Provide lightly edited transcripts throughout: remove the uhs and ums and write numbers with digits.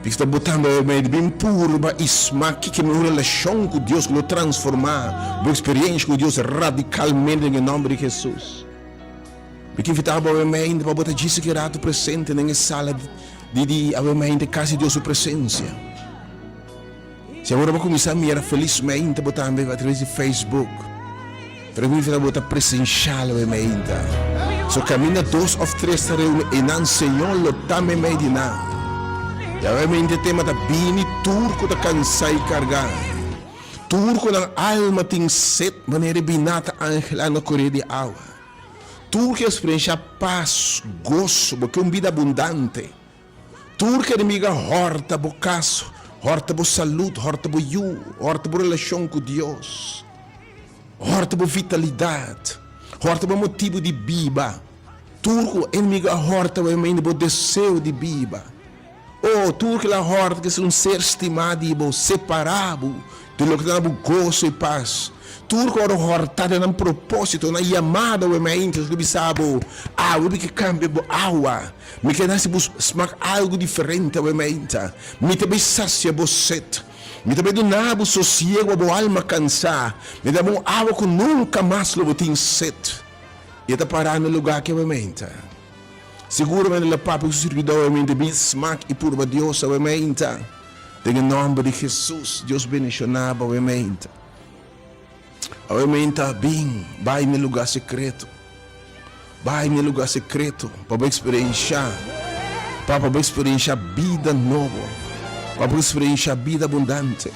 Mi ta botando awe mei di bin purba i smak kiko mi un relashon ku Dios ku lo transformá bo eksperiencia ku Dios radikalmente den e nòmber di Hesus. Mi ta invitá bo awe mei pa bo ta djis aki ratu presente den e sala di di awe mei den kas di Dios su presensia. Si awor bo kuminsá mira felismente bo tambe atraves di Facebook, pero mi invitá bo ta presenshal awe meinta. So kaminda dos òf tres ta reuni einan Señor lo ta meimei di nan. I awe meinta e tema ta bini tur ku ta kansá i kargá, tur ku nan alma tin set manera e biná ta anhelá na koré di awa, tur ku eksperenshá pas, goso, bo ke un bida abundante. Tur ke enemigo a hòrta bo kas, hòrta bo salud, hòrta bo yu, hòrta bo relashon ku Dios, hòrta bo vitalidat, hòrta bo motibu di biba. Tur ku enemigo a hòrta bo hemende bo deseo di biba. O, tur ke el a hòrta ke un ser stimá di bo, separá bo di loke ta na bo goso i pas. Tur ku ora hòrtá den nan propósito, nan yamada bo hemende, Hesus lo bisa bo, Awe mi ke kambia bo awa. Mi ke hasi bo smak algu diferente awe mainta. Mi ta bay sasia bo set. Mi ta bay duna bo sosiego a bo alma kansá. Mi ta dabo un awa ku nunka mas lo bo tin set. I e ta pará na lugá aki awe mainta. Siguramente lo papia ku su sirbidó awe mainta bin smak i purba Dios awe mainta. Den e nòmber di Hesus, Dios bendishoná bo awe mainta. Awe mainta bin bai na e lugá sekreto. Bai na e lugá sekreto pa bo eksperenshá, pa bo eksperenshá bida nobo, pa bo eksperenshá bida abundante.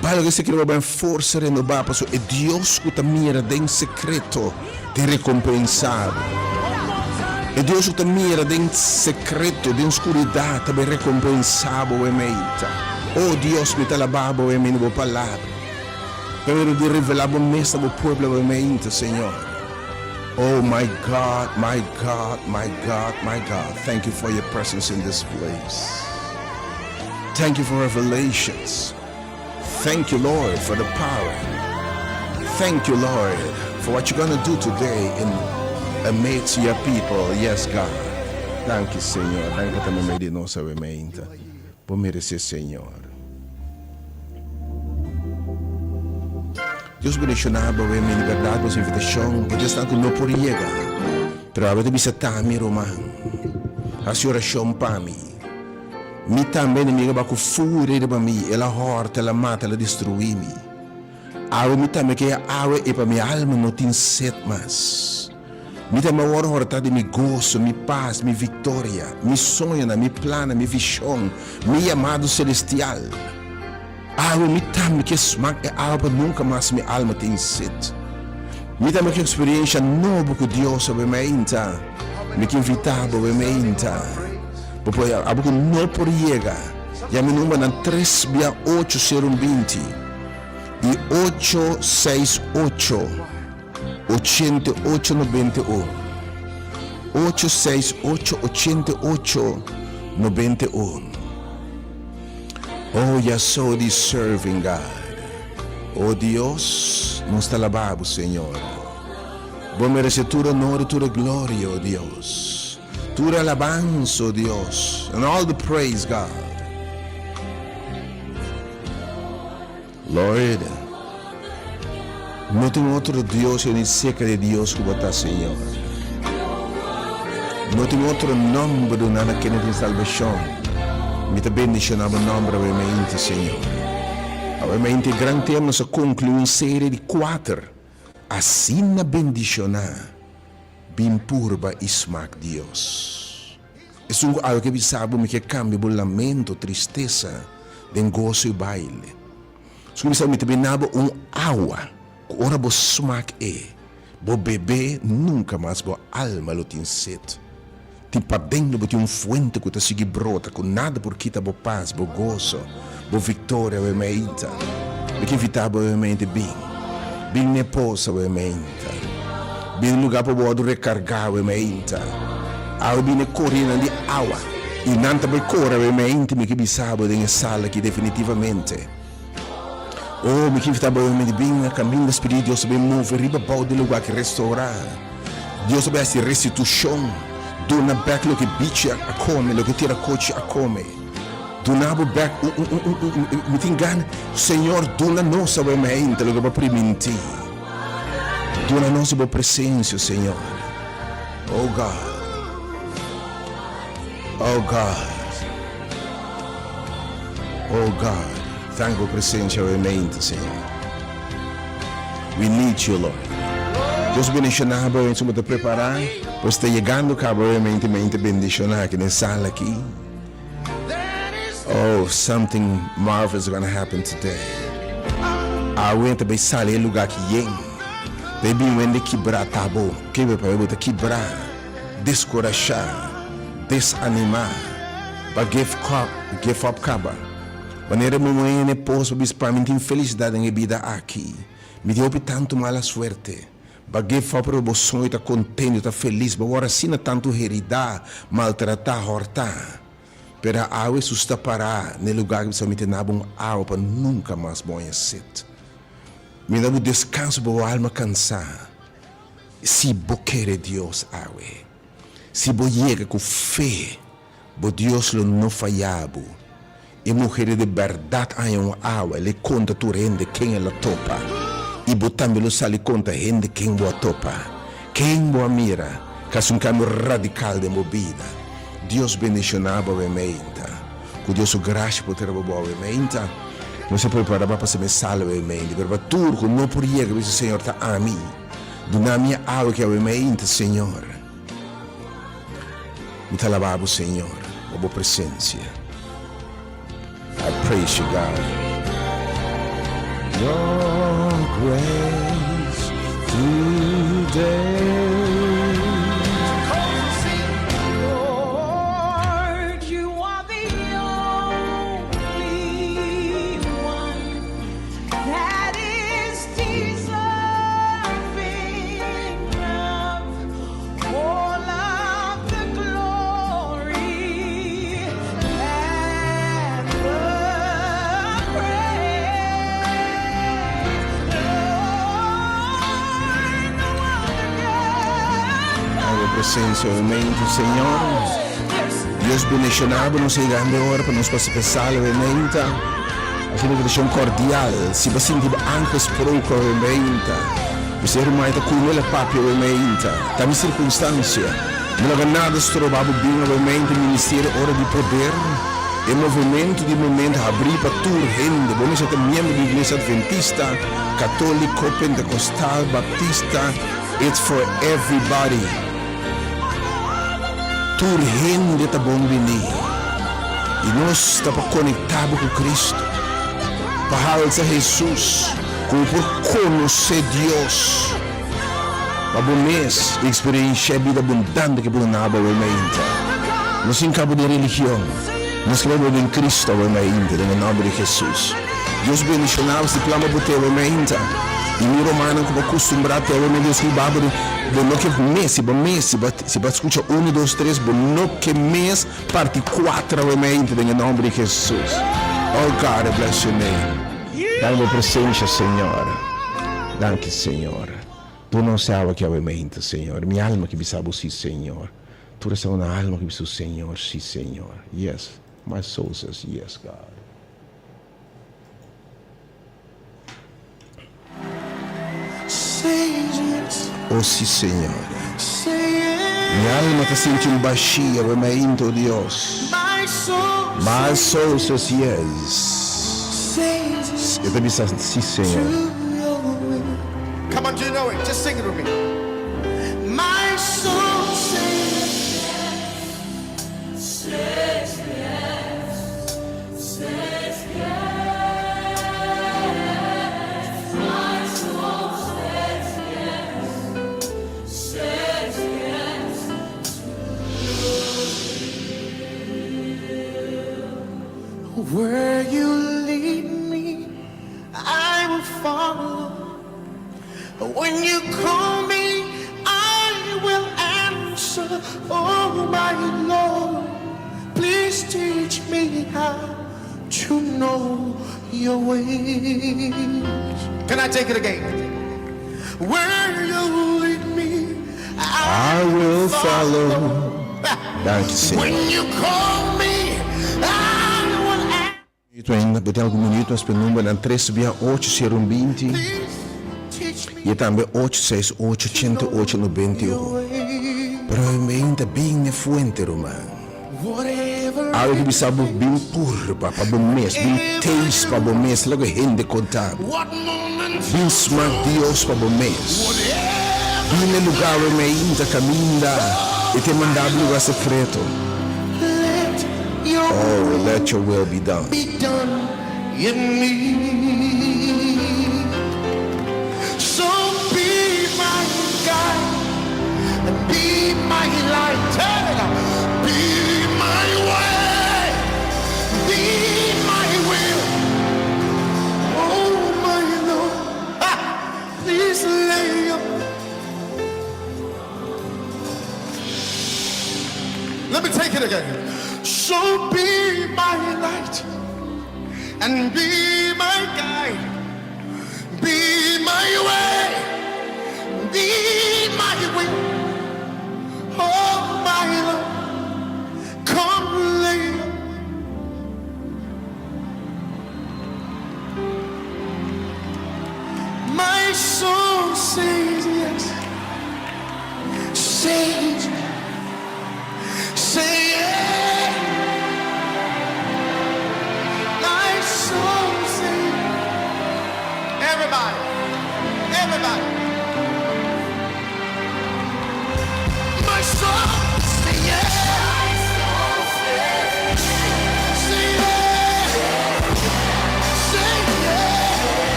Bai lugá sekreto pa bo haña forsa renobá, pasobra e Dios ku ta mira den sekreto ta rekompensá bo. E Dios ku ta mira den sekreto, den skuridat, ta bai rekompensá bo awe-meinta. O Dios, mi ta alabá bo awe-meinta, bo palabra. Pero di revelá bo mes na bo pueblo awe-meinta, Señor. Oh my God, my God, my God, my God, thank you for your presence in this place. Thank you for revelations. Thank you, Lord, for the power. Thank you, Lord, for what you're going to do today in amidst your people. Yes, God. Thank you, Señor. Danki pa ta meimei di nos awe meinta. Bo meresé, Señor. Dios bendiciona bo awe mi libertad boso invitacion pa esnan cu no por yega pero awe ta bisa ta mi ruman haci oracion pa mi mi tambe enemigo a ba cu furia riba mi el a horta el a mata el a destrui mi awe mi tambe ke awe e pa mi alma no tin sed mas mi tambe a worde horta di mi goso mi paz mi victoria mi soñonan mi plannan mi vision mi yamado celestial. Awe mi tambe ke smak e awa pa nunka mas mi alma tin set. Mi tambe ke eksperiencia nobo ku Dios awe meinta. Mi ke invita bo awe meinta. Bo por abo ku no por yega, yama e numbernan tres bia ocho sero un binti i ocho seis ocho ochenta i ocho nobenta i un. Ocho seis ocho ochenta i ocho nobenta i un. Oh, you're so deserving, God. Oh Dios, nos ta alabá bo, Señor. Bo merece tur honor y tur gloria, oh Dios. Tur alabansa, oh Dios. And all the praise, God. Lord, no tin otro Dios ni cerca di Dios cu bo ta, Señor. No tin otro nomber duna na kende tin salbacion. Mi ta bendiciona bo nomber awe mainta, Señor. Awe mainta e gran tema nos a conclui un serie di cuater asina bendiciona, bin purba y smak Dios. Esun ku awe ke bisa bo mi ke kambia bo lamento, tristesa, den goso i baile. Esun ku bisa bo mi ta bina bo un awa ku ora bo smak e, bo bebe nunka mas bo alma lo tin set. Tin paden lo bo tin un fuente ku ta sigui brota ku nada por kita bo pas, bo goso, bo viktoria awe meinta. Mi ke invita bo awe meinta bin. Bin n'e pos awe meinta. Bin luga pa wòrdu rekargá awe meinta. Awe bini e korinan di awa i nan ta bai kore awe meinta. Mi ke bisa bo den e sala aki definitivamente. Oh, mi ke invitá bo awe meinta bin na kaminda Spiritu di Dios ta bai move riba bou di luga aki restourá. Dios ta bai hasi restitushon, duna bèk loke bichi a kome, loke tirakochi a kome. Duna bo bek un un un un un mi tin gana Señor duna nos awe mainta loke bo a primintí. Duna nos di bo presencia Señor. Oh God. Oh God. Oh God. Thank bo presencia awe mainta Señor. We need you Lord. Dios bendiciona bo awe bo ta prepara. Pues ta yegando caba awe mainta mainta bendiciona aki den sala aki. Oh, something marvelous is gonna happen today. Awe ta bay sali e lugar ki yen. Bay bin wende kibra ta bo. Kibra pa bo ta kibra, descorasha, desanima, pa give up, give up kaba. Wanneer mi wene pos pa bisa pa mi tin felicidad den e bida aki. Mi tin hopi tanto mala suerte. Ba give up riba bo soño ta contento ta feliz bo wor asina tanto herida maltrata horta pero awe su sta para na e lugar ki bisa mi tena bo un awa pa nunca mas bo haña sed mi da bo descanso pa bo alma cansa si bo kere Dios awe si bo yega cu fe. Bo Dios lo no faya bo. E muher di bèrdat haña un awa, el e konta tur hende ken el a topa. I bo tambe lo sali konta hende ken bo a topa. Ken bo a mira ku hasi un kambio radikal den bo bida. Dios bendishoná bo awe meinta. Ku Dios su grasia por tera bo bo awe meinta. Nos a prepará pa pasa mesal awe meinta, pero pa tur ku no por yega bisa Señor ta ami. Duna mi e awa ki awe meinta, Señor. Mi ta alabá bo, Señor, pa bo presencia. I praise you, God. Your grace today. Lord, you are the only one that is deserving of all of the glory and the praise. Lord, no other Ay, bo presencia obviamente, Señor. Dios bendiciona bo, nos a yega hende ora pa nos pasa pe sala obviamente. Haci un invitacion cordial, si bo sinti bo aangesproken obviamente. Mester ruman ta cume la papia obviamente. Ta mi circunstancia. No laga nada stroba bo bin obviamente ministerio ora di poder. E movimento di momento habri pa tur hende. Bo mester ta miembro di Iglesia Adventista, Catolico, Pentecostal, Baptista, it's for everybody. Tur hende ta bon bini i nos ta pa konektá bo ku Kristu, pa halsa Hesus ku bo por konosé Dios pa bo mes i eksperenshá e bida abundante ku e por duna bo awe mainta. Nos tin kabo den religion, nos kere bo den Kristu awe mainta, den e nòmber di Hesus. Dios bendishoná bo si plama bo te awe mainta i mi rumannan ku bo kustumbrá te awe mainta Dios hiba bo den Bo no ke mes, si bo mes, si bo, si bo a skucha unu, dos, tres, bo no ke mes parti kuater awe mainta den e nomber di Jesus. Oh God, I bless your name. Danki bo presencia, Señor. Danki, Señor. Duna nos e awa aki awe mainta, Señor. Mi alma ke bisa bo si, Señor. Tur esnan una alma ke bisa bo, Señor, si, Señor. Yes, my soul says yes, God. O si, Señor. Mi alma ta sinti un bashia awe mainta, o Dios. My soul says yes. E ta bisa, Si, Señor. Come on, do you know it? Just sing it with me. My soul says yes. Where you lead me, I will follow. When you call me, I will answer. Oh, my Lord, please teach me how to know your ways. Can I take it again? Where you lead me, I will follow. Danki, Señor. When you call me, I will Chikitu ainda, bo tin algun minuut mas p'e numbernan tres bia ocho sero un binti i tambe ocho seis ocho ochenta i ocho nobenta i un. Pero e ta bin n'e fuente, ruman. Awe ki bisa bo bin purba pa bo mes, bin taste pa bo mes loke hende konta bo. Bin smak Dios pa bo mes. Bin n'e lugar awe meinta kaminda e te manda bo lugar sekreto. Oh, let your will be done. Be done in me. So be my guide and be my light. Hey, be my way, be my will. Oh my Lord, ah, please lay your. Let me take it again. So be my light and be my guide, be my way, be my will. Oh my Lord, come lay. My soul says yes, says, say yes. My soul says, everybody, everybody. My soul say yes. Say yes. Say yes.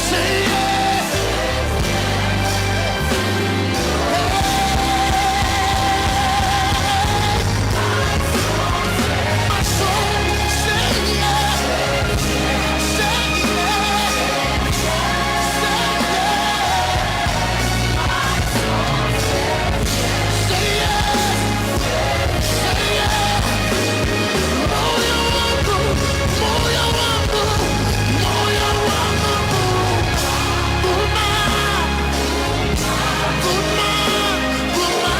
Say yes. My soul say yes. Say yes. Say yes. Say yes. Say yes. Moya wangu, moya wangu, moya wangu, vuma, vuma, vuma.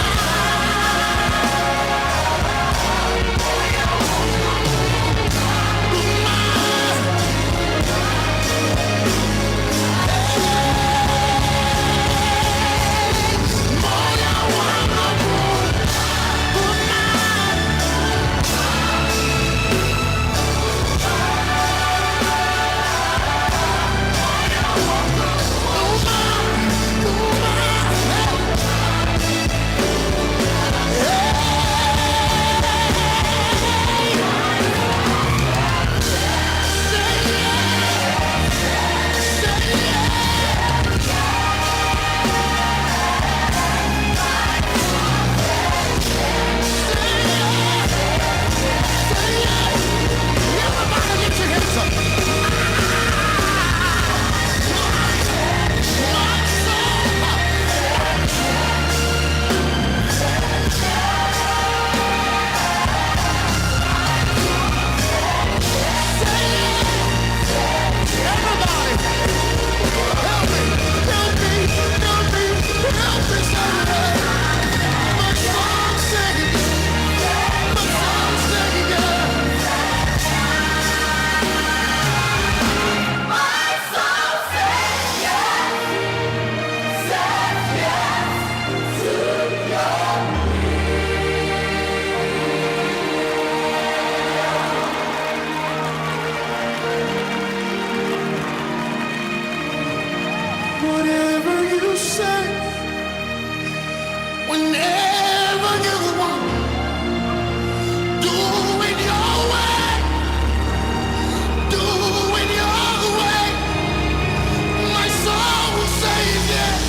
Moya wangu, vuma. Vuma, vuma. Say yes. Say yes. Say yes. Say yes. Everybody get your hands up. My soul. Say yes. Everybody. Help me. Help me. Help me. Help me. Say yes. My soul say yes. My soul say yes. My soul says yes, says yes to your Whatever you say, whenever you want, do it your way, do it your way. My soul says yes,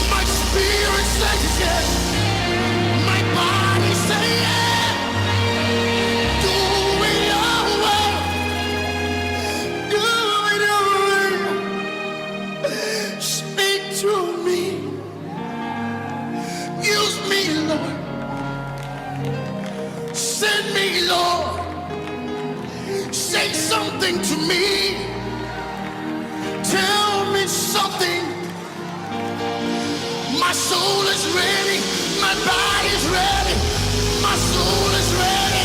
my spirit says yes, my body says yes. Do it your way, do it your way. Speak to me. Use me, Lord. Send me, Lord. Say something to me. Tell me something. My soul is ready. My body's ready. My soul is ready.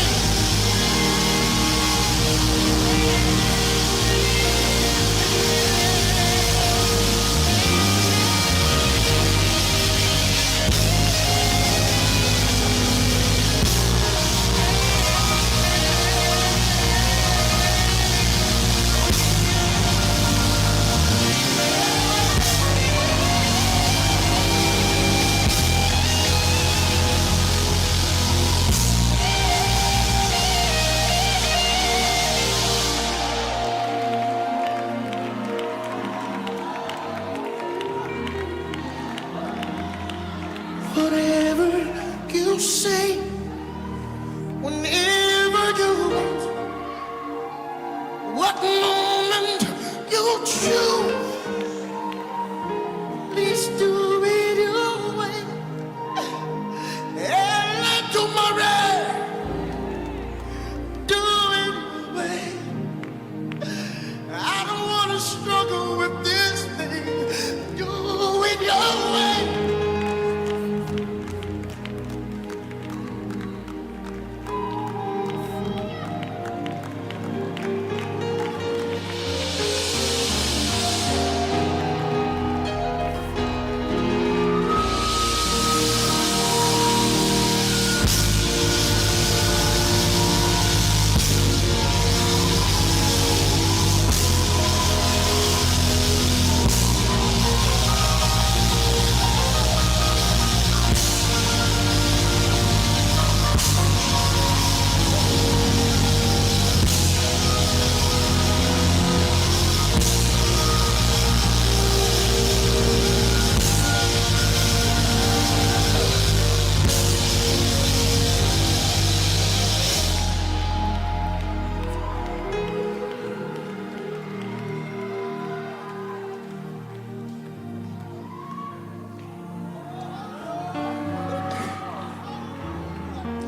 Whatever you say, whenever you want, what moment you choose, please do it your way. And tomorrow, do it your way. I don't want to struggle with this thing. Do it your way.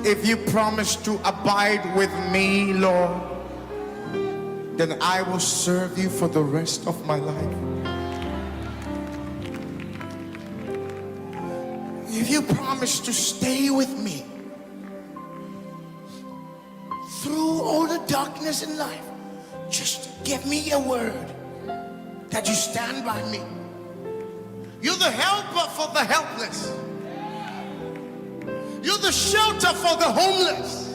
If you promise to abide with me, Lord, then I will serve you for the rest of my life. If you promise to stay with me through all the darkness in life, just give me a word that you stand by me. You're the helper for the helpless. You're the shelter for the homeless.